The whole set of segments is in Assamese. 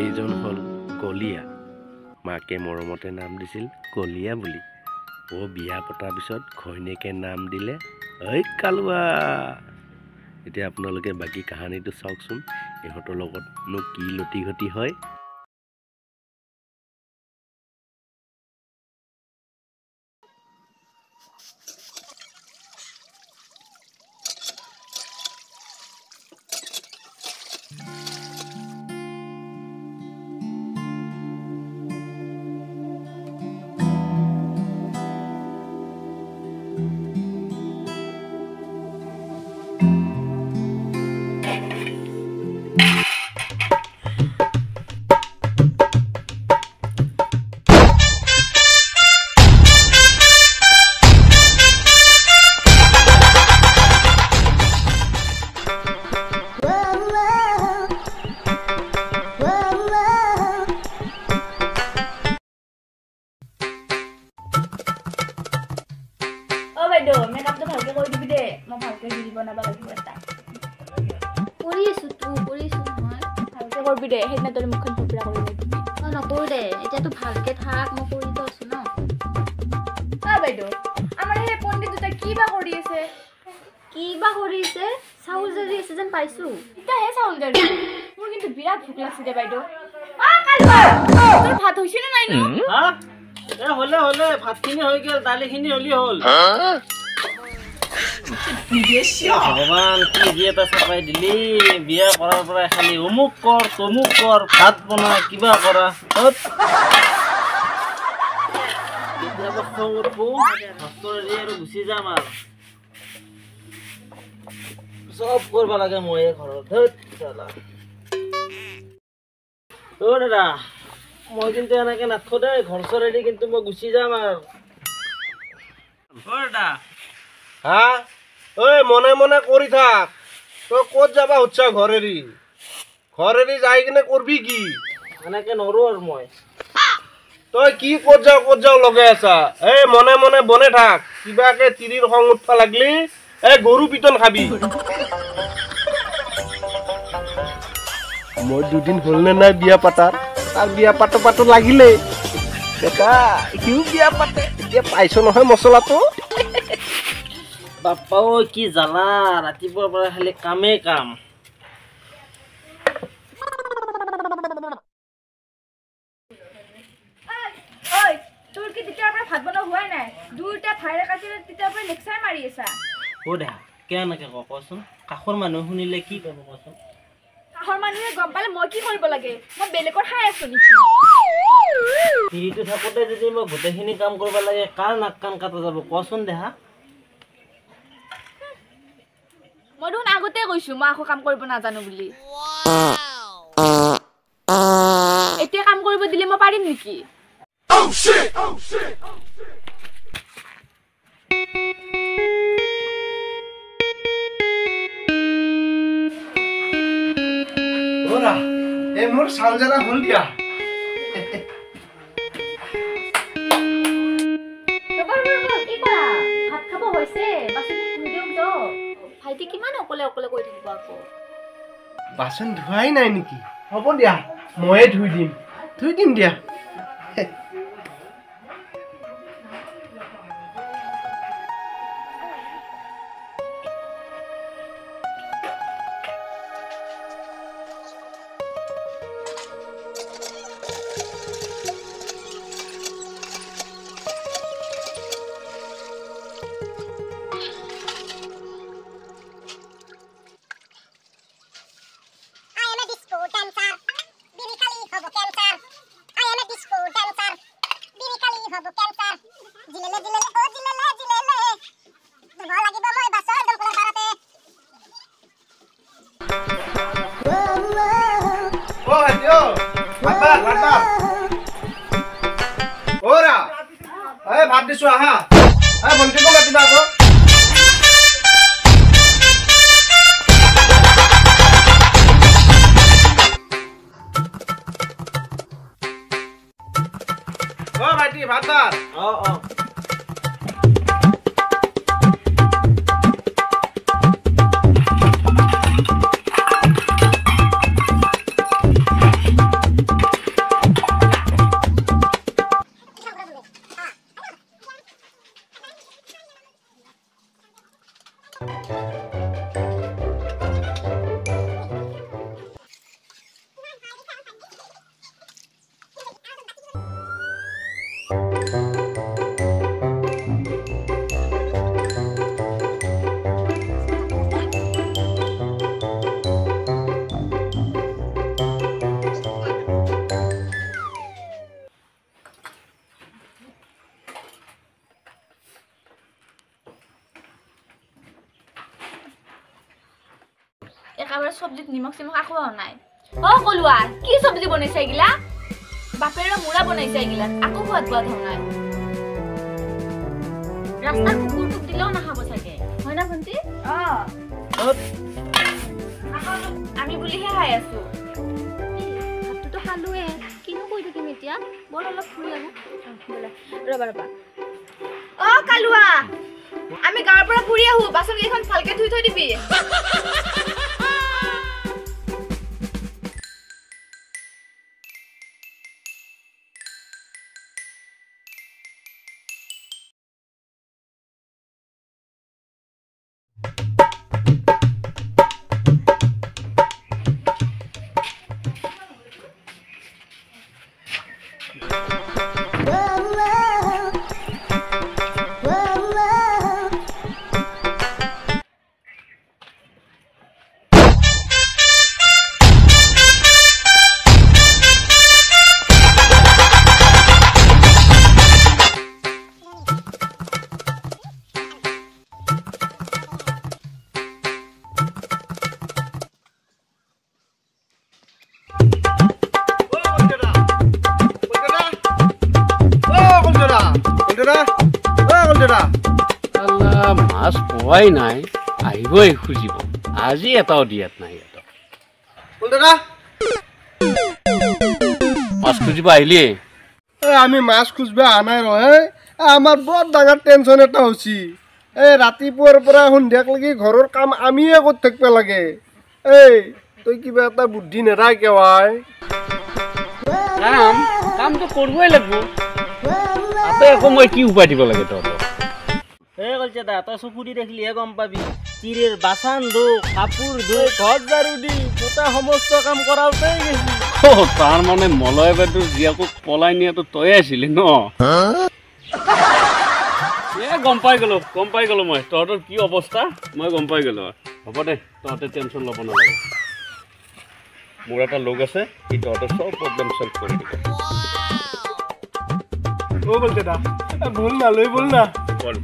এইজন হ'ল কলীয়া। মাকে মৰমতে নাম দিছিল কলীয়া বুলি। বিয়া পতাৰ পিছত ঘৈণীয়েকে নাম দিলে ঐ কালুৱা। এতিয়া আপোনালোকে বাকী কাহানীটো চাওকচোন, ইহঁতৰ লগতনো কি লটি ঘটি হয়। বাইদেউ মেকআপটো ভালকে কৰি দিবি দে, মই ভালকে ৰিল বনাব লাগিব এটা। কৰি আছো তো, কৰি আছো নহয়। ভালকে কৰিবি দে, সেইদিনা তই মুখখন ফুপুৰা কৰি নিদিবি। অ নকৰো দে, এতিয়াতো ভালকে থাক, মই কৰিতো আছো ন। অ বাইদেউ, আমাৰ সেই পণ্ডিত দুটা কি বা কৰি আছে? কি বা কৰি আছে? চাউল জাৰি আছে যেন পাইছো। এতিয়াহে চাউল জাৰি? মোৰ কিন্তু বিৰাট ভোক লাগছে দে বাইদেউ। অ কালুৱা, তোৰ ভাত হৈছে নে নাই নো? হা? এ হলে হলে ভাতখিনি হৈ গেল, দালিখিনি হলি হ'ল। ভগৱান কি যি এটা চাপাই দিলি, বিয়া কৰাৰ পৰা খালি অমুক কৰ তমুক কৰ, ভাত বনা কিবা কৰা। কেতিয়াবা খং উঠব, ভাতৰ এৰি আৰু গুচি যাম আৰু। চব কৰিব লাগে ময়ে ঘৰত। অ দাদা, মই কিন্তু এনেকে নাথকো দেই, ঘৰ চৰ এৰি কিন্তু মই গুচি যাম আৰু। অ দাদা। হা? ঐ মনে মনে কৰি থাক, তই ক'ত যাবা সুধছা ঘৰ এৰি? ঘৰ এৰি যাই কিনে কৰবি কি? এনেকে নৰো আৰু মই। তই কি ক'ত যাওঁ ক'ত যাওঁ লগাই আছা? এই মনে মনে বনে থাক, কিবাকে তিৰিৰ খং উঠবা লাগলি এই গৰু পিটন খাবি। মই দুদিন হ'ল নে নাই বিয়া পাতাৰ, তাৰ বিয়া পাতো পাতো লাগিলে। বেটা সিও বিয়া পাতে, এতিয়া পাইছ নহয় মছলাটো। বাপ্পাও কি জ্বালা, ৰাতিপুৱাৰ পৰা খালি কামেই কাম। ঐ তোৰ কি তেতিয়াৰ পৰা ভাত বনোৱা হোৱাই নাই? দুয়োটা ভাইৰে কাটিলে তেতিয়াৰ পৰা লেকচাৰ মাৰি আছা। অ দেহা, কেনেকে ক কচোন, কাষৰ মানুহে শুনিলে কি ক'ব কচোন? কাষৰ মানুহে গম পালে মই কি কৰিব লাগে? মই বেলেগৰ খাই আছো নেকি? তিৰিটো থাকোঁতে যদি মই গোটেইখিনি কাম কৰিব লাগে, কাৰ নাক কাণ কাটা যাব কচোন দেহা? মই দেখোন আগতে কৈছো মই আকৌ কাম কৰিব নাজানো বুলি। এতিয়া কাম কৰিব দিলে মই পাৰিম নেকি? এই মোৰ চাউল জাৰা হ'ল দিয়া। কি কৰা, ভাত খাব হৈছে, বাচনখিনি ধুই দিয়ক যাওক। ভাইটি কিমান অকলে অকলে কৰি থাকিব আকৌ। বাচন ধোৱাই নাই নেকি? হ'ব দিয়া, ময়ে ধুই দিম, ধুই দিম দিয়া। ভাত দিছো, আহা। ভণ্টিকো মাতিবা আকৌ। অ ভাইটি, ভাত ভাত। অ অ। একেবাৰে চব্জিত নিমখ চিমখ একো নাই। অ কলোৱা, কি চব্জি বনাইছা এইগিলা? বাপেৰৰ মূৰা বনাইছা এইগিলা, আকো সোৱাদ পোৱা ধৰ নাই। ৰাস্তাৰ কুকুৰটোক দিলেও নাখাব চাগে, হয় না ভণ্টি? অ আমি বুলিহে খাই আছো। ভাতটোতো খালোৱে, কিনো কৈ থাকিম এতিয়া, ব'ল অলপ ফুৰি আহোঁ। ব'লা, ৰ'বা ৰ'বা। অ কালুৱা, আমি গাঁৱৰ পৰা ফুৰি আহো, বাচন কেইখন ভালকে ধুই থৈ দিবি। মাছ পোৱাই নাই, আহিবই খুজিব, আজি এটাও দিয়াত নাই। মাছ খুজিব আহিলি? আমি মাছ খুজিব অহা নাই ৰহে, আমাৰ বৰ ডাঙৰ টেনশ্যন এটা হৈছে। এই ৰাতিপুৱাৰ পৰা সন্ধিয়াক লাগি ঘৰৰ কাম আমিয়ে কৰি থাকিব লাগে। এই তই কিবা এটা বুদ্ধি নেৰা কিয়? কাম কামটো কৰিবই লাগিব, তাতে আকৌ মই কি উপায় দিব লাগে তহঁতক? এই কলচা, তই চকু দি দেখিলিহে গম পাবি। তিৰিৰ বাচন ধো, কাপোৰ ধুই, ঘৰ ঝাৰু দি, গোটেই সমস্ত কাম কৰাওঁতেই গৈছি। তাৰ মানে মলয় বাইদেউৰ জীয়েকক পলাই নিয়াটো তয়ে আছিলি ন? এ গম পাই গ'লো, গম পাই গ'লো মই তহঁতৰ কি অৱস্থা, মই গম পাই গ'লো। হ'ব দে, তহঁতে টেনশ্যন ল'ব নালাগে, মোৰ এটা লগ আছে, সি তহঁতৰ চব প্ৰব্লেম চল্ভ কৰি দিব। অ কলচা, বল না, লৈ বল না। বল।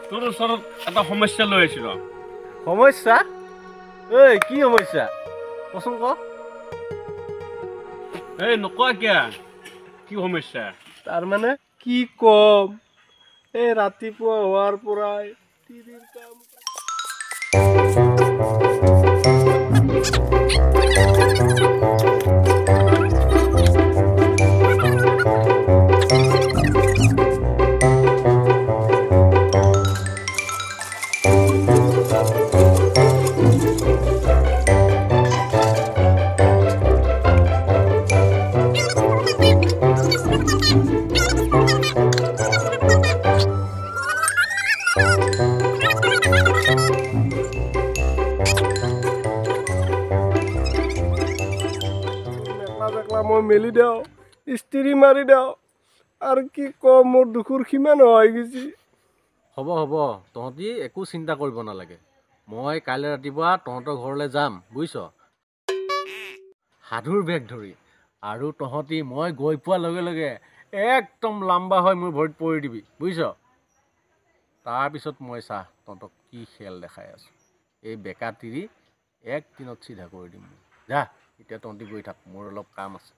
তোৰ ওচৰত এটা সমস্যা লৈ আহিছিলো। সমস্যা? এই কি সমস্যা কচোন ক। এই নকোৱা কিয়া, কি সমস্যা? তাৰমানে কি কম, এই ৰাতিপুৱা হোৱাৰ পৰাই টিভিৰ কাম। মই মেলি দিওঁ, ইস্ত্ৰি মাৰি দিওঁ, আৰু কি কম, মোৰ দুখৰ সীমা নোহোৱা গৈছে। হ'ব হ'ব, তহঁতি একো চিন্তা কৰিব নালাগে, মই কাইলৈ ৰাতিপুৱা তহঁতৰ ঘৰলৈ যাম, বুজিছ, সাধুৰ বেগ ধৰি। আৰু তহঁতি মই গৈ পোৱাৰ লগে লগে একদম লাম্বা হৈ মোৰ ভৰিত পৰি দিবি, বুজিছ। তাৰপিছত মই চাহ তহঁতক কি খেল দেখাই আছোঁ। এই বেকা তিৰি একদিনত চিধা কৰি দিম মই। যা এতিয়া তহঁতি গৈ থাক, মোৰ অলপ কাম আছে।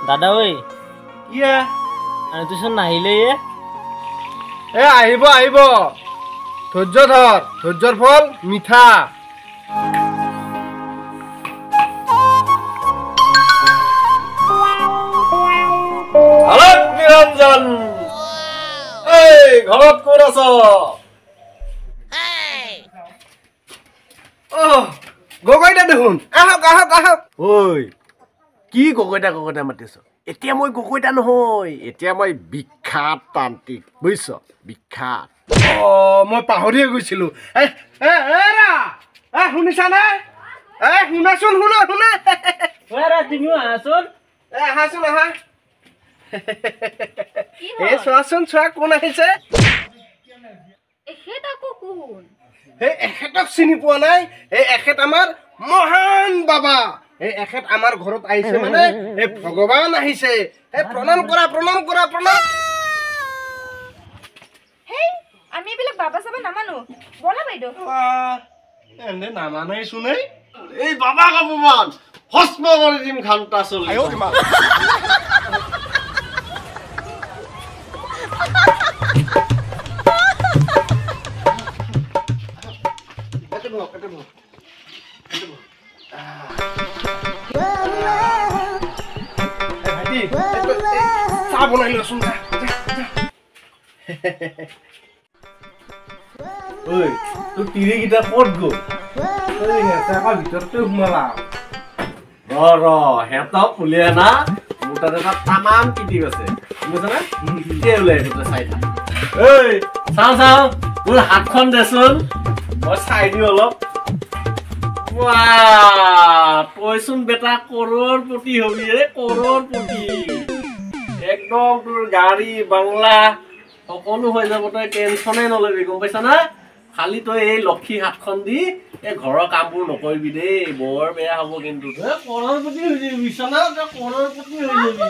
দাদা ঐ, কিয়ে তুইচোন নাহিলে? এ আহিব আহিব, ধৈৰ্য ধৰ, ধৈৰ্যৰ ফল মিঠা। নিৰঞ্জন, এই ঘৰত ক'ত আছ? অ গগৈদা দেখোন, আহক আহক আহক। ঐ কি গগৈদা গগৈদা মাতিছ? এতিয়া মই গগৈদা নহয়, এতিয়া মই বিখ্যাত তান্ত্ৰিক, বুজিছ? বিখ্যাত। অ মই পাহৰিয়ে গৈছিলো। এ শুনিছানে? এ শুনাচোন, শুনা শুনা। তুমিও আহাচোন। এ আহাচোন আহা। এ চোৱাচোন চোৱা, কোন আহিছে? এখেত আকৌ কোন? এই এখেতক চিনি পোৱা নাই? এই এখেত আমাৰ মহান বাবা। এই এখেত আমাৰ ঘৰত আহিছে মানে এই ভগৱান আহিছে। এই প্ৰণাম কৰা, প্ৰণাম কৰা, প্ৰণাম। হেই, আমি এইবিলাক বাবা চাবা নামানো। বলা বাইদেউ। এনে নামানেই শুনে। এই বাবাক অপমান ভস্ম কৰি দিম ঘণ্টা চলি। চাহ বনাই লোৱাচোন। ঐ তোৰ তিৰিকেইটা ক'ত গ'ল? ভিতৰতে সোমালা। ৰ ৰ, সিহঁতক উলিয়াই না, মোৰ তাত এটা তামাম কিটিপ আছে, বুজিছনে? এতিয়াই ওলাই আহিব, তই চাই থাক। ঐ চাওঁ চাওঁ, তোৰ হাতখন দেচোন, মই চাই দিওঁ অলপ। তইচোন বেটা কৰোৰপতি হবি ৰে, কৰোৰপতি। একদম তোৰ গাড়ী বাংলা সকলো হৈ যাব, তই টেনচনে নলবি, গম পাইছা না? খালি তই এই লক্ষী হাতখন দি এই ঘৰৰ কামবোৰ নকৰিবি দেই, বৰ বেয়া হ'ব কিন্তু। তই কৰোৰপতি হৈ যাবি, বুজিছ না? তই কৰোৰপতি হৈ যাবি।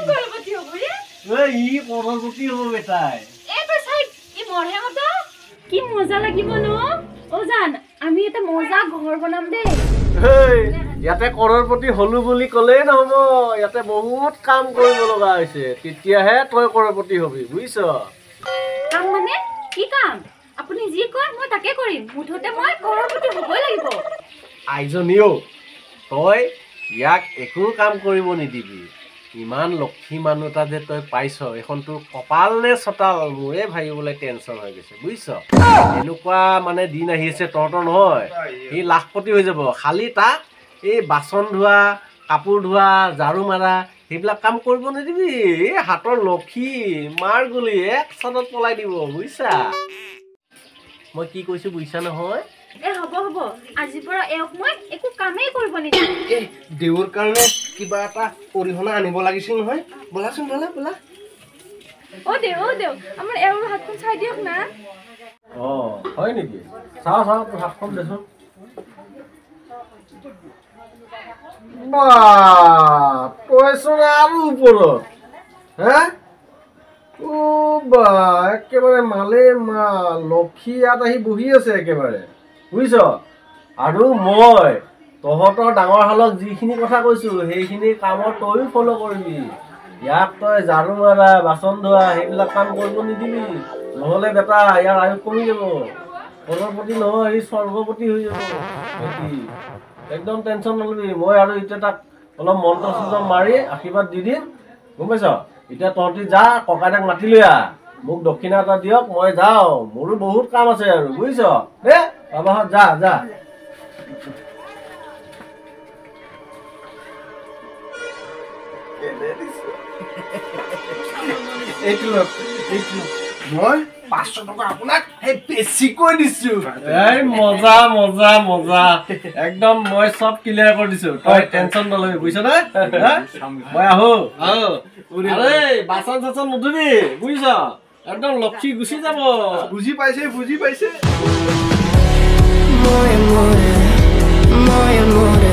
ই কৰোৰপতি হ'ব বেটাই। কি মজা লাগিব ন? অ জান, আমি এটা মজা ঘৰ বনাম দেই। ইয়াতে কৰোৰপতি হলো বুলি ক'লেই নহ'ব, ইয়াতে বহুত কাম কৰিব লগা হৈছে, তেতিয়াহে তই কৰোৰপতি হবি, বুজিছ? কাম মানে কি কাম? আপুনি যি কয় মই তাকে কৰিম, মুঠতে মই কৰোৰপতি হ'বই লাগিব। আইজনীও, তই ইয়াক একো কাম কৰিব নিদিবি। ইমান লক্ষী মানুহ এটা যে তই পাইছ, এইখন তোৰ কপাল নে চতাল মোৰে ভাবিবলৈ টেনচন হৈ গৈছে, বুজিছ? এনেকুৱা মানে দিন আহি আছে তহঁতৰ নহয়, সি লাখপতি হৈ যাব। খালি তাক এই বাচন ধোৱা, কাপোৰ ধোৱা, ঝাৰু মাৰা সেইবিলাক কাম কৰিব নিদিবি। এই হাতৰ লক্ষী মাৰ গুলি এক চাদত পলাই দিব, বুজিছা? মই কি কৈছো বুজিছা নহয়? এ হ'ব হ'ব, আজিৰ পৰা এওঁক মই একো কামেই কৰিব নিদিওঁ। এই দেউৰ কাৰণে কিবা এটা অৰিহণা আনিব লাগিছিল নহয়, ব'লাচোন ব'লা ব'লা। অ দেউ, অ দেউ, আমাৰ এওঁৰ হাতখন চাই দিয়ক না। অ হয় নেকি? চাওঁ চাওঁ, তোৰ হাতখন দেচোন। বা তইচোন আৰু ওপৰত হে? অ বা, একেবাৰে মালে মাল, লক্ষী ইয়াত আহি বহি আছে একেবাৰে, বুজিছ? আৰু মই তহঁতৰ ডাঙৰ হালক যিখিনি কথা কৈছো সেইখিনি কামত তয়ো ফ'ল' কৰিবি। ইয়াক তই ঝাৰু মাৰা, বাচন ধোৱা সেইবিলাক কাম কৰিব নিদিবি, নহ'লে বেটা ইয়াৰ আয়ুস কমি যাব। কৰোৰপতি নহয়, ই স্বৰ্গপতি হৈ যাব। একদম টেনচন নলবি। মই আৰু এতিয়া তাক অলপ মন্ত্ৰ চন্ত্ৰ মাৰি আশীৰ্বাদ দি দিম, গম পাইছ? এতিয়া তহঁতি যা, ককাইদেউক মাতি লৈ আহ, মোক দক্ষিণা এটা দিয়ক, মই যাওঁ, মোৰো বহুত কাম আছে আৰু, বুজিছ? দে বাবাহঁত যা যা। এইটো লওক, এইটো লওক। মই 500 টকা আপোনাক এই বেছিকৈ দিছো। এই মজা মজা মজা, একদম মই চব ক্লিয়াৰ কৰি দিছো, তই টেনচন নলবি, বুজিছ নে? মই আহো। আৰে বাচন চাচন নুধুবি, বুজিছ? একদম লক্ষী গুচি যাব। বুজি পাইছে, বুজি পাইছে। More and more, more and more.